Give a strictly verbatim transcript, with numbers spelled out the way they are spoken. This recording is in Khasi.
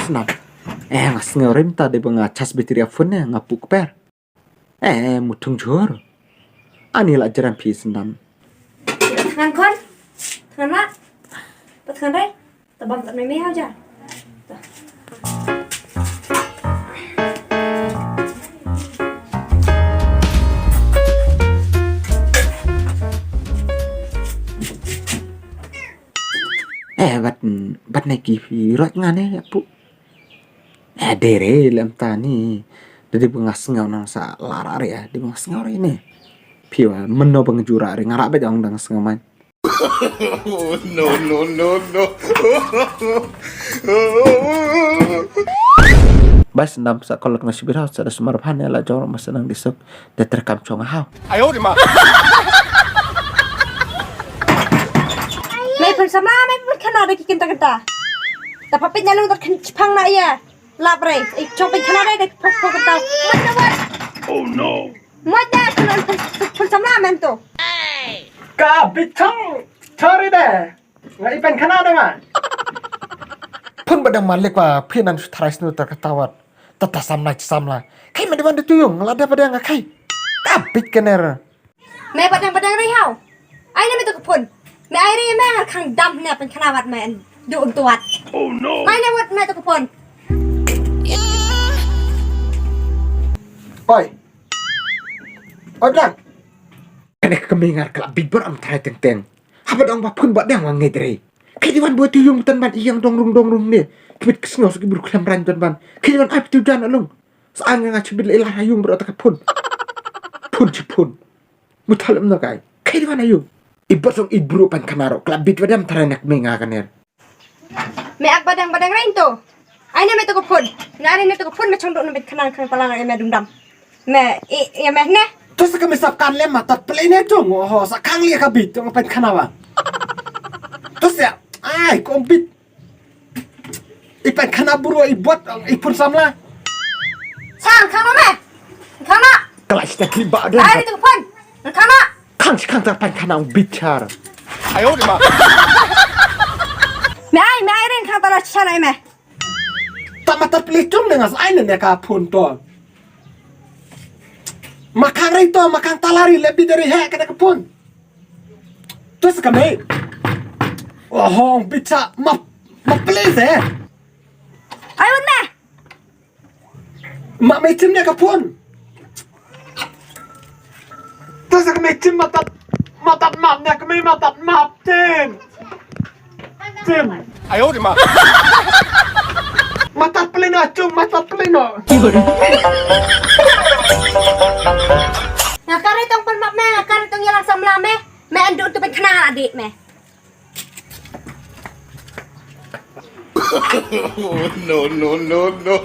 Snap. Eh, nga sngew rim ta de ba nga charge battery phone ne nga puk per. Eh, mutung jhur. Ani la jaran phi sendam. Tngan kon. Tngan na. Tngan re. Tabam tak meme hau ja. Eh, bat, bat nai ki phi rot ngane ya pu. Eh, dere lem ta ni. Dadi ba nga sngew nang sa lara re ya. Dadi ba nga sngew re ni. Phi wa meno ba nga jura re nga rabe jong dang sngew man. No, no, no, no. Bas nam sa kolot nga sibir sa da sumar phan ya la jong ma senang disuk. Da terkam chong hau. Ayo di ma. Mai pun sama mai pun kana da ki kenta kenta. Tapa pin nyalu da kan chipang na ya. Lap re. Ai chong pin kana da da pok pok kenta. Mata wat. Oh no. Mata pun pun sama mem tu. Ka bitang chari de. Nga ipan kana da ma. Pun badang malik wa pin nan sutrai snu terketawat. Tata samla samla. Kai ma dewan tu yung la da badang kai. Ka bit kener. Me badang badang ri hau. Ai ne me tu ka phone. Me ai ri me ngar khang dam ne pen khana wat me en. Du un tuat. Oh no. Mai ne wat me tu ka phone. Oi. Oi blang. Kane ka kami ngar kala big bar am trai teng teng. Haba dang ba phone ba dang wa ngai dre. Kai di wan bo tu yung tan ban iyang dong rung dong rung ne. Kibit kesngo saki bur khlem ran tan ban. Kai di wan ai tu jan alung. Sa ang nga chibit la ilah yung bro ta ka phone. Phone chi phone. Mutalem na kai. Kai di wan ayu. Ibat song ibru pan kanaro. Klabit wadam taranak me nga kaner. Me ak badang badang rein to. Ai ne me to ko phone. Na ne to ko phone me chong do na bit kanang kang palang me dum dam. Me i ya me ne. To sa ka me sap kan le ma tat play ne to ngo ho sa kang le ka bit to pen kanawa. To sa ai ko bit. Ipan khana buru i bot i pun samla. Sang khang me. Khang na. Kala sita ki ba dan. Ai tu phone. Khang na. Khang si khang ta pan khana ong bichar. Ayo di ma. Me ai me ai ren khang ta la chana me. Ta mata pli tum ne ngas ai ne ka phone to. Makang ri to makang talari le bidari he ka phone. Tus kami. Wahong bicha ma ma please eh. Ai un me. Ma me chim ne ka phone. Tus kami chim matat matat map ne kami matat map chim. Chim. Ayo di ma. Matat pelino chung matat pelino. Nga kari tong pen map me nga kari tong yalang samla me. Me andu tu pen kena adik me. No, no, no, no.